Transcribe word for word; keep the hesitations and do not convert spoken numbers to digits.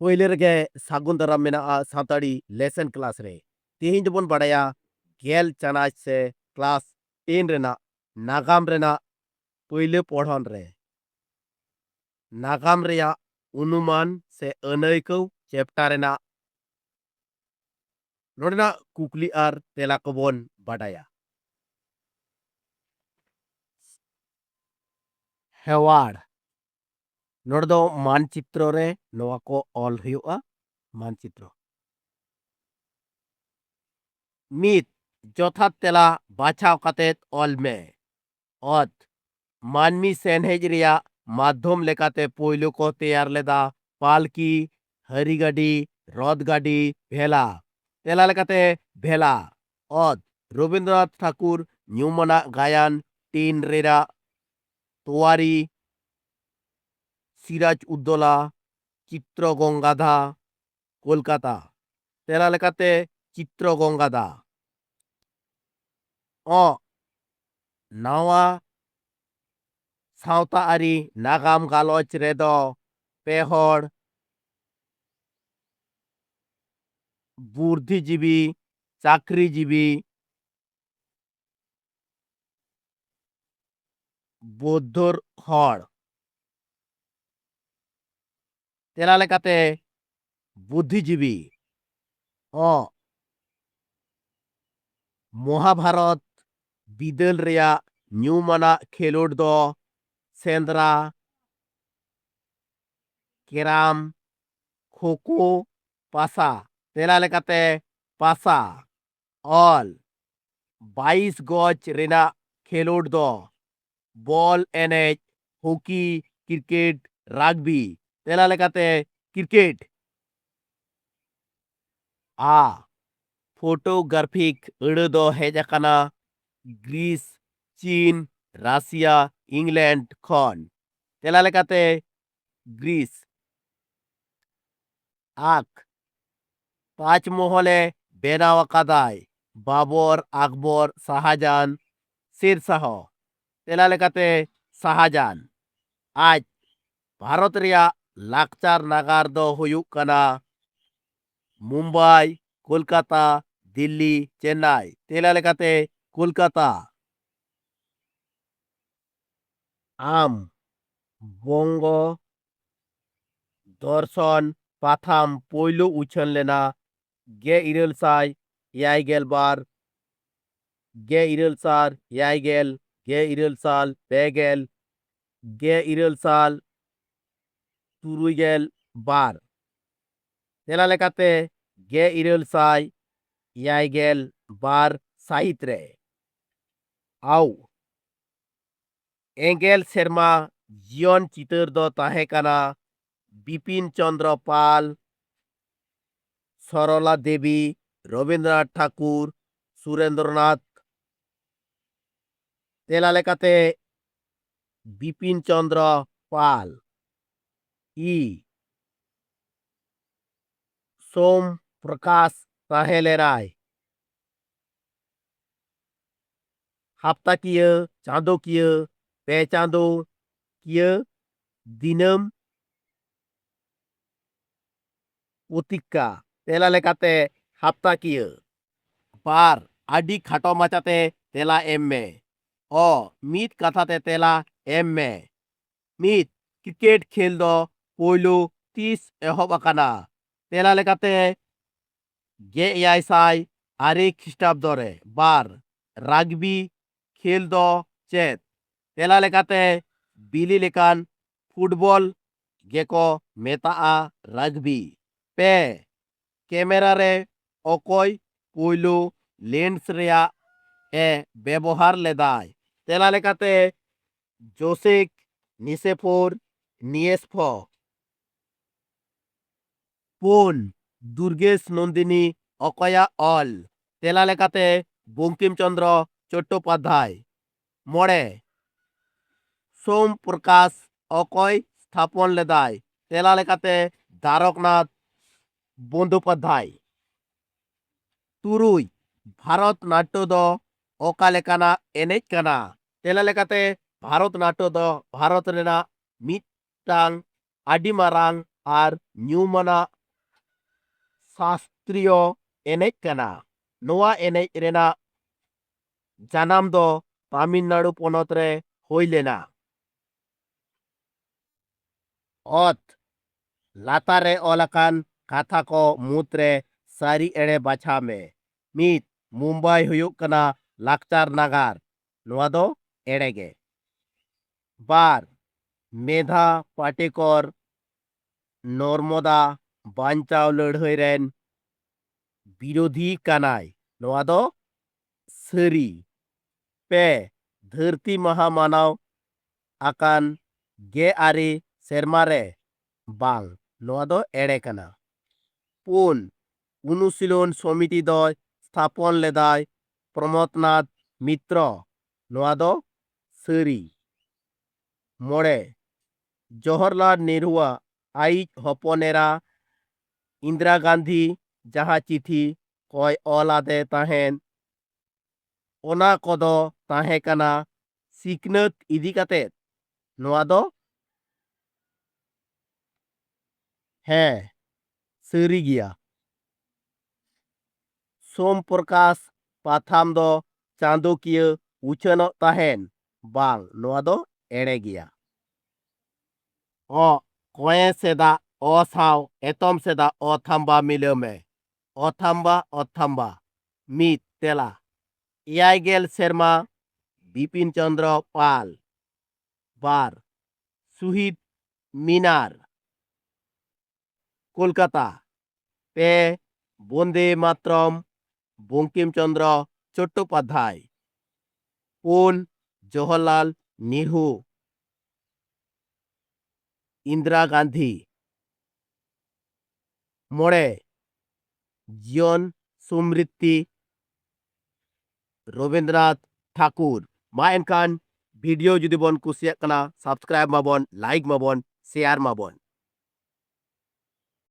ᱯᱳᱭᱞᱳ ᱨᱮᱜᱮ ᱥᱟᱹᱜᱩᱱ ᱫᱟᱨᱟᱢ ᱢᱮᱱᱟᱜᱼᱟ ᱥᱟᱱᱛᱟᱲᱤ ᱞᱮᱥᱚᱱ ᱠᱞᱟᱥ ᱨᱮ᱾ ᱛᱮᱦᱮᱧ ᱫᱚᱵᱚᱱ ᱵᱟᱲᱟᱭᱟ ᱜᱮᱞ ᱪᱟᱱᱟᱪ ᱥᱮ ᱠᱞᱟᱥ ᱴᱮᱱ ᱨᱮᱱᱟᱜ ᱱᱟᱜᱟᱢ ᱨᱮᱱᱟᱜ ᱯᱳᱭᱞᱳ ᱯᱚᱲᱦᱚᱱ ᱨᱮ ᱱᱟᱜᱟᱢ ᱨᱮᱭᱟᱜ ᱚᱱᱩᱢᱟᱱ ᱥᱮ ᱟᱹᱱᱟᱹᱭᱠᱟᱹᱣ ᱪᱮᱯᱴᱟᱨ ᱨᱮᱱᱟᱜ ᱱᱚᱰᱮᱱᱟᱜ ᱠᱩᱠᱞᱤ ᱟᱨ ᱛᱮᱞᱟ ᱠᱚᱵᱚᱱ ᱵᱟᱰᱟᱭᱟ᱾ ᱦᱮᱣᱟᱲ᱾ ᱱᱚᱰᱮ ᱫᱚ ᱢᱟᱱᱪᱤᱛᱨᱚ ᱨᱮ ᱱᱚᱣᱟ ᱠᱚ ᱚᱞ ᱦᱩᱭᱩᱜᱼᱟ᱾ ᱢᱟᱱᱪᱤᱛᱨᱚ᱾ ᱢᱤᱫ, ᱡᱚᱛᱷᱟᱛ ᱛᱮᱞᱟ ᱵᱟᱪᱷᱟᱣ ᱠᱟᱛᱮ ᱚᱞ ᱢᱮ᱾ ᱚᱛ᱾ ᱢᱟᱹᱱᱢᱤ ᱥᱮᱱᱦᱮᱡ ᱨᱮᱭᱟᱜ ᱢᱟᱫᱽᱫᱷᱚᱢ ᱞᱮᱠᱟᱛᱮ ᱯᱳᱭᱞᱳ ᱠᱚ ᱛᱮᱭᱟᱨ ᱞᱮᱫᱟ ᱯᱟᱞᱠᱤ, ᱦᱟᱹᱨᱤ ᱜᱟᱹᱰᱤ, ᱨᱚᱛ ᱜᱟᱹᱰᱤ, ᱵᱷᱮᱞᱟ᱾ ᱛᱮᱞᱟ ᱞᱮᱠᱟᱛᱮ ᱵᱷᱮᱞᱟ᱾ ᱚᱛ᱾ ᱨᱚᱵᱤᱱᱫᱨᱚᱱᱟᱛᱷ ᱴᱷᱟᱠᱩᱨ ᱧᱩᱢᱟᱱᱟᱜ ᱜᱟᱭᱟᱱ ᱴᱤᱱ ᱨᱮᱱᱟᱜ ᱛᱳᱣᱟᱨᱤ, ᱥᱤᱨᱟᱡᱽ ᱩᱫᱽᱫᱳᱞᱟ, ᱪᱤᱛᱨᱚ ᱜᱚᱝᱜᱟᱫᱷᱟ, ᱠᱳᱞᱠᱟᱛᱟ᱾ ᱛᱮᱞᱟ ᱞᱮᱠᱟᱛᱮ ᱪᱤᱛᱨᱚ ᱜᱚᱝᱜᱟᱫᱷᱟ᱾ ᱚ, ᱱᱟᱣᱟ ᱥᱟᱶᱛᱟ ᱟᱹᱨᱤ ᱱᱟᱜᱟᱢ ᱜᱟᱞᱚᱪ ᱨᱮᱫᱚ ᱯᱮ ᱦᱚᱲ ᱵᱩᱨᱫᱷᱤᱡᱤᱵᱤ, ᱪᱟᱹᱠᱨᱤᱡᱤᱵᱤ, ᱵᱳᱫᱽᱫᱷᱚᱨ ᱦᱚᱲ᱾ ᱛᱮᱞᱟ ᱞᱮᱠᱟᱛᱮ ᱵᱩᱫᱽᱫᱷᱤᱡᱤᱵᱤ᱾ ᱚ, ᱢᱚᱦᱟᱵᱷᱟᱨᱚᱛ ᱵᱤᱫᱟᱹᱞ ᱨᱮᱭᱟᱜ ᱧᱩᱢᱟᱱᱟᱜ ᱠᱷᱮᱞᱳᱰ ᱫᱚ ᱥᱮᱸᱫᱽᱨᱟ, ᱠᱮᱨᱟᱢ, ᱠᱷᱳᱠᱳ, ᱯᱟᱥᱟ᱾ ᱛᱮᱞᱟ ᱞᱮᱠᱟᱛᱮ ᱯᱟᱥᱟ᱾ ᱚᱞ᱾ ᱵᱟᱭᱤᱥ ᱜᱚᱡ ᱨᱮᱱᱟᱜ ᱠᱷᱮᱞᱳᱰ ᱫᱚ ᱵᱚᱞ ᱮᱱᱮᱡ, ᱦᱚᱠᱤ, ᱠᱨᱤᱠᱮᱴ, ᱨᱟᱜᱽᱵᱤ᱾ ᱛᱮᱞᱟ ᱞᱮᱠᱟᱛᱮ ᱠᱨᱤᱠᱮᱴ᱾ ᱟ, ᱯᱷᱳᱴᱳᱜᱨᱟᱯᱷᱤᱠ ᱟᱹᱲᱟᱹ ᱫᱚ ᱦᱮᱡ ᱟᱠᱟᱱᱟ ᱜᱨᱤᱥ, ᱪᱤᱱ, ᱨᱟᱥᱤᱭᱟ, ᱤᱝᱞᱮᱱᱰ ᱠᱷᱚᱱ᱾ ᱛᱮᱞᱟ ᱞᱮᱠᱟᱛᱮ ᱜᱨᱤᱥ᱾ ᱟᱠ, ᱛᱟᱡᱽᱢᱚᱦᱚᱞᱮ ᱵᱮᱱᱟᱣ ᱟᱠᱟᱫᱟᱭ ᱵᱟᱵᱚᱨ, ᱟᱠᱵᱚᱨ, ᱥᱟᱦᱟᱡᱟᱱ, ᱥᱮᱨ ᱥᱟᱦᱚ᱾ ᱛᱮᱞᱟ ᱞᱮᱠᱟᱛᱮ ᱥᱟᱦᱟᱡᱟᱱ᱾ ᱟᱡ, ᱵᱷᱟᱨᱚᱛ ᱨᱮᱭᱟᱜ ᱞᱟᱠᱪᱟᱨ ᱱᱟᱜᱟᱨ ᱫᱚ ᱦᱩᱭᱩᱜ ᱠᱟᱱᱟ ᱢᱩᱢᱵᱟᱭ, ᱠᱳᱞᱠᱟᱛᱟ, ᱫᱤᱞᱞᱤ, ᱪᱮᱱᱱᱟᱭ᱾ ᱛᱮᱞᱟ ᱞᱮᱠᱟᱛᱮ ᱠᱳᱞᱠᱟᱛᱟ᱾ ᱟᱢ ᱵᱚᱝᱜᱚ ᱫᱚᱨᱥᱚᱱ ᱯᱟᱛᱷᱟᱢ ᱯᱳᱭᱞᱳ ᱩᱪᱷᱟᱹᱱ ᱞᱮᱱᱟ ᱜᱮᱞ ᱤᱨᱟᱹᱞ ᱥᱟᱭ ᱮᱭᱟᱭ ᱜᱮᱞ ᱵᱟᱨ, ᱜᱮᱞ ᱤᱨᱟᱹᱞ ᱥᱟᱭ ᱮᱭᱟᱭ ᱜᱮᱞ, ᱜᱮᱞ ᱤᱨᱟᱹᱞ ᱥᱟᱭ ᱯᱮ ᱜᱮᱞ, ᱜᱮᱞ ᱤᱨᱟᱹᱞ ᱥᱟᱭ ᱛᱩᱨᱩᱭ ᱜᱮᱞ ᱵᱟᱨ᱾ ᱛᱮᱞᱟ ᱞᱮᱠᱟᱛᱮ ᱜᱮᱞ ᱤᱨᱟᱹᱞ ᱥᱟᱭ ᱮᱭᱟᱭ ᱜᱮᱞ ᱵᱟᱨ ᱥᱟᱹᱦᱤᱛ ᱨᱮ᱾ ᱟᱣ᱾ ᱮᱸᱜᱮᱞ ᱥᱮᱨᱢᱟ ᱡᱤᱭᱚᱱ ᱪᱤᱛᱟᱹᱨ ᱫᱚ ᱛᱟᱦᱮᱸ ᱠᱟᱱᱟ ᱵᱤᱯᱤᱱ ᱪᱚᱸᱫᱽᱨᱚ ᱯᱟᱞ, ᱥᱚᱨᱚᱞᱟ ᱫᱮᱵᱤ, ᱨᱚᱵᱤᱱᱫᱨᱚᱱᱟᱛᱷ ᱴᱷᱟᱠᱩᱨ, ᱥᱩᱨᱮᱱᱫᱨᱚᱱᱟᱛᱷ᱾ ᱛᱮᱞᱟ ᱞᱮᱠᱟᱛᱮ ᱵᱤᱯᱤᱱ ᱪᱚᱸᱫᱽᱨᱚ ᱯᱟᱞ᱾ ᱤ᱾ ᱥᱳᱢ ᱯᱨᱚᱠᱟᱥ ᱛᱟᱦᱮᱸ ᱞᱮᱱᱟᱭ ᱦᱟᱯᱛᱟᱠᱤᱭᱟᱹ, ᱪᱟᱸᱫᱚᱠᱤᱭᱟᱹ, ᱯᱮ ᱪᱟᱸᱫᱚ ᱠᱤᱭᱟᱹ, ᱫᱤᱱᱟᱹᱢ ᱯᱚᱛᱤᱠᱟ᱾ ᱛᱮᱞᱟ ᱞᱮᱠᱟᱛᱮ ᱦᱟᱯᱛᱟᱠᱤᱭᱟᱹ᱾ ᱵᱟᱨ, ᱟᱹᱰᱤ ᱠᱷᱟᱴᱚ ᱢᱟᱪᱷᱟᱛᱮ ᱛᱮᱞᱟ ᱮᱢ ᱢᱮ᱾ ᱚ, ᱢᱤᱫ ᱠᱟᱛᱷᱟ ᱛᱮ ᱛᱮᱞᱟ ᱮᱢ ᱢᱮ᱾ ᱢᱤᱫ, ᱠᱨᱤᱠᱮᱴ ᱠᱷᱮᱞ ᱫᱚ ᱯᱳᱭᱞᱳ ᱛᱤᱥ ᱮᱦᱚᱵ ᱟᱠᱟᱱᱟ? ᱛᱮᱞᱟ ᱞᱮᱠᱟᱛᱮ ᱜᱮᱞ ᱮᱭᱟᱭ ᱥᱟᱭ ᱟᱨᱮ ᱠᱷᱨᱤᱥᱴᱟᱵᱫᱚ ᱨᱮ᱾ ᱵᱟᱨ, ᱨᱟᱜᱽᱵᱤ ᱠᱷᱮᱞ ᱫᱚ ᱪᱮᱫ? ᱛᱮᱞᱟ ᱞᱮᱠᱟᱛᱮ ᱵᱤᱞᱤ ᱞᱮᱠᱟᱱ ᱯᱷᱩᱴᱵᱚᱞ ᱜᱮᱠᱚ ᱢᱮᱛᱟᱜᱼᱟ ᱨᱟᱜᱽᱵᱤ᱾ ᱯᱮ, ᱠᱮᱢᱮᱨᱟ ᱨᱮ ᱚᱠᱚᱭ ᱯᱳᱭᱞᱳ ᱞᱮᱱᱥ ᱨᱮᱭᱟᱜ ᱮ ᱵᱮᱵᱚᱦᱟᱨ ᱞᱮᱫᱟᱭ? ᱛᱮᱞᱟ ᱞᱮᱠᱟᱛᱮ ᱡᱳᱥᱮᱠ ᱱᱤᱥᱮᱯᱷᱳᱨ ᱱᱤᱭᱮᱥᱯᱷᱚ᱾ ᱯᱩᱱ, ᱫᱩᱨᱜᱮᱥ ᱱᱚᱱᱫᱤᱱᱤ ᱚᱠᱚᱭᱟᱜ ᱚᱞ? ᱛᱮᱞᱟ ᱞᱮᱠᱟᱛᱮ ᱵᱚᱝᱠᱤᱢ ᱪᱚᱸᱫᱽᱨᱚ ᱪᱚᱴᱴᱳᱯᱟᱫᱽᱫᱷᱟᱭ᱾ ᱢᱚᱬᱮ, ᱥᱳᱢ ᱯᱨᱚᱠᱟᱥ ᱚᱠᱚᱭ ᱛᱷᱟᱯᱚᱱ ᱞᱮᱫᱟᱭ? ᱛᱮᱞᱟ ᱞᱮᱠᱟᱛᱮ ᱫᱟᱨᱚᱠᱱᱟᱛᱷ ᱵᱚᱱᱫᱳᱯᱟᱫᱽᱫᱷᱟᱭ᱾ ᱛᱩᱨᱩᱭ, ᱵᱷᱟᱨᱚᱛ ᱱᱟᱴᱴᱚ ᱫᱚ ᱚᱠᱟ ᱞᱮᱠᱟᱱᱟᱜ ᱮᱱᱮᱡ ᱠᱟᱱᱟ? ᱛᱮᱞᱟ ᱞᱮᱠᱟᱛᱮ ᱵᱷᱟᱨᱚᱛ ᱱᱟᱴᱴᱚ ᱫᱚ ᱵᱷᱟᱨᱚᱛ ᱨᱮᱱᱟᱜ ᱢᱤᱫᱴᱟᱝ ᱟᱹᱰᱤ ᱢᱟᱨᱟᱝ ᱟᱨ ᱧᱩᱢᱟᱱᱟᱜ ᱥᱟᱥᱛᱨᱤᱭᱚ ᱮᱱᱮᱡ ᱠᱟᱱᱟ᱾ ᱱᱚᱣᱟ ᱮᱱᱮᱡ ᱨᱮᱱᱟᱜ ᱡᱟᱱᱟᱢ ᱫᱚ ᱛᱟᱢᱤᱞᱱᱟᱲᱩ ᱯᱚᱱᱚᱛ ᱨᱮ ᱦᱩᱭ ᱞᱮᱱᱟ᱾ ᱚᱛ ᱞᱟᱛᱟᱨ ᱨᱮ ᱚᱞ ᱟᱠᱟᱱ ᱠᱟᱛᱷᱟ ᱠᱚ ᱢᱩᱫᱽᱨᱮ ᱥᱟᱹᱨᱤ ᱮᱲᱮ ᱵᱟᱪᱷᱟᱣ ᱢᱮ᱾ ᱢᱤᱫ, ᱢᱩᱢᱵᱟᱭ ᱦᱩᱭᱩᱜ ᱠᱟᱱᱟ ᱞᱟᱠᱪᱟᱨ ᱱᱟᱜᱟᱨ᱾ ᱱᱚᱣᱟ ᱫᱚ ᱮᱲᱮ ᱜᱮ᱾ ᱵᱟᱨ, ᱢᱮᱫᱷᱟ ᱯᱟᱴᱮᱠᱚᱨ ᱱᱚᱨᱢᱚᱫᱟ ᱵᱟᱧᱪᱟᱣ ᱞᱟᱹᱲᱦᱟᱹᱭ ᱨᱮᱱ ᱵᱤᱨᱳᱫᱷᱤ ᱠᱟᱱᱟᱭ᱾ ᱱᱚᱣᱟ ᱫᱚ ᱥᱟᱹᱨᱤ᱾ ᱯᱮ, ᱫᱷᱟᱹᱨᱛᱤ ᱢᱟᱦᱟ ᱢᱟᱱᱟᱣ ᱟᱠᱟᱱ ᱜᱮᱞ ᱟᱨᱮ ᱥᱮᱨᱢᱟ ᱨᱮ᱾ ᱵᱟᱝ, ᱱᱚᱣᱟ ᱫᱚ ᱮᱲᱮ ᱠᱟᱱᱟ᱾ ᱯᱩᱱ, ᱚᱱᱩᱥᱤᱞᱚᱱ ᱥᱚᱢᱤᱛᱤ ᱫᱚᱭ ᱥᱛᱷᱟᱯᱚᱱ ᱞᱮᱫᱟᱭ ᱯᱨᱚᱢᱚᱫᱱᱟᱛᱷ ᱢᱤᱛᱨᱚ᱾ ᱱᱚᱣᱟ ᱫᱚ ᱥᱟᱹᱨᱤ᱾ ᱢᱚᱬᱮ, ᱡᱚᱦᱚᱨᱞᱟᱞ ᱱᱮᱦᱨᱩᱣᱟᱜ ᱟᱭᱤᱡ ᱦᱚᱯᱚᱱ ᱮᱨᱟ ᱤᱱᱫᱨᱟ ᱜᱟᱱᱫᱷᱤ ᱡᱟᱦᱟᱸ ᱪᱤᱴᱷᱤ ᱠᱚᱭ ᱚᱞ ᱟᱫᱮ ᱛᱟᱦᱮᱸᱱ, ᱚᱱᱟ ᱠᱚᱫᱚ ᱛᱟᱦᱮᱸ ᱠᱟᱱᱟ ᱥᱤᱠᱷᱱᱟᱹᱛ ᱤᱫᱤ ᱠᱟᱛᱮ᱾ ᱱᱚᱣᱟ ᱫᱚ ᱦᱮᱸ, ᱥᱟᱹᱨᱤ ᱜᱮᱭᱟ᱾ ᱥᱳᱢ ᱯᱨᱚᱠᱟᱥ ᱯᱟᱛᱷᱟᱢ ᱫᱚ ᱪᱟᱸᱫᱚᱠᱤᱭᱟᱹ ᱩᱪᱷᱟᱹᱱᱚᱜ ᱛᱟᱦᱮᱸᱱ᱾ ᱵᱟᱝ, ᱱᱚᱣᱟ ᱫᱚ ᱮᱲᱮ ᱜᱮᱭᱟ᱾ ᱚ, ᱠᱚᱸᱭᱮ ᱥᱮᱫᱟᱜ ᱚ ᱥᱟᱶ ᱮᱛᱚᱢ ᱥᱮᱫᱟᱜ ᱚ ᱛᱷᱟᱢᱵᱟ ᱢᱤᱞᱟᱹᱣ ᱢᱮ᱾ ᱚ ᱛᱷᱟᱢᱵᱟ, ᱚ ᱛᱷᱟᱢᱵᱟ᱾ ᱢᱤᱫ, ᱛᱮᱞᱟ, ᱮᱭᱟᱭ ᱜᱮᱞ ᱥᱮᱨᱢᱟ ᱵᱤᱯᱤᱱ ᱪᱚᱸᱫᱽᱨᱚ ᱯᱟᱞ᱾ ᱵᱟᱨ, ᱥᱩᱦᱤᱫ ᱢᱤᱱᱟᱨ, ᱠᱳᱞᱠᱟᱛᱟ᱾ ᱯᱮ, ᱵᱚᱱᱫᱮ ᱢᱟᱛᱨᱚᱢ, ᱵᱚᱝᱠᱤᱢ ᱪᱚᱸᱫᱽᱨᱚ ᱪᱚᱴᱴᱳᱯᱟᱫᱽᱫᱷᱟᱭ᱾ ᱯᱩᱱ, ᱡᱚᱦᱚᱨᱞᱟᱞ ᱱᱮᱦᱨᱩ, ᱤᱱᱫᱨᱟ ᱜᱟᱱᱫᱷᱤ᱾ ᱢᱚᱬᱮ, ᱡᱤᱭᱚᱱ ᱥᱢᱨᱤᱛᱤ, ᱨᱚᱵᱤᱱᱫᱨᱚᱱᱟᱛᱷ ᱴᱷᱟᱠᱩᱨ᱾ ᱢᱟ ᱮᱱᱠᱷᱟᱱ video ᱡᱩᱫᱤ ᱵᱚᱱ ᱠᱩᱥᱤᱭᱟᱜ ᱠᱟᱱᱟ, subscribe ᱢᱟᱵᱚᱱ, like ᱢᱟᱵᱚᱱ, share ᱢᱟᱵᱚᱱ᱾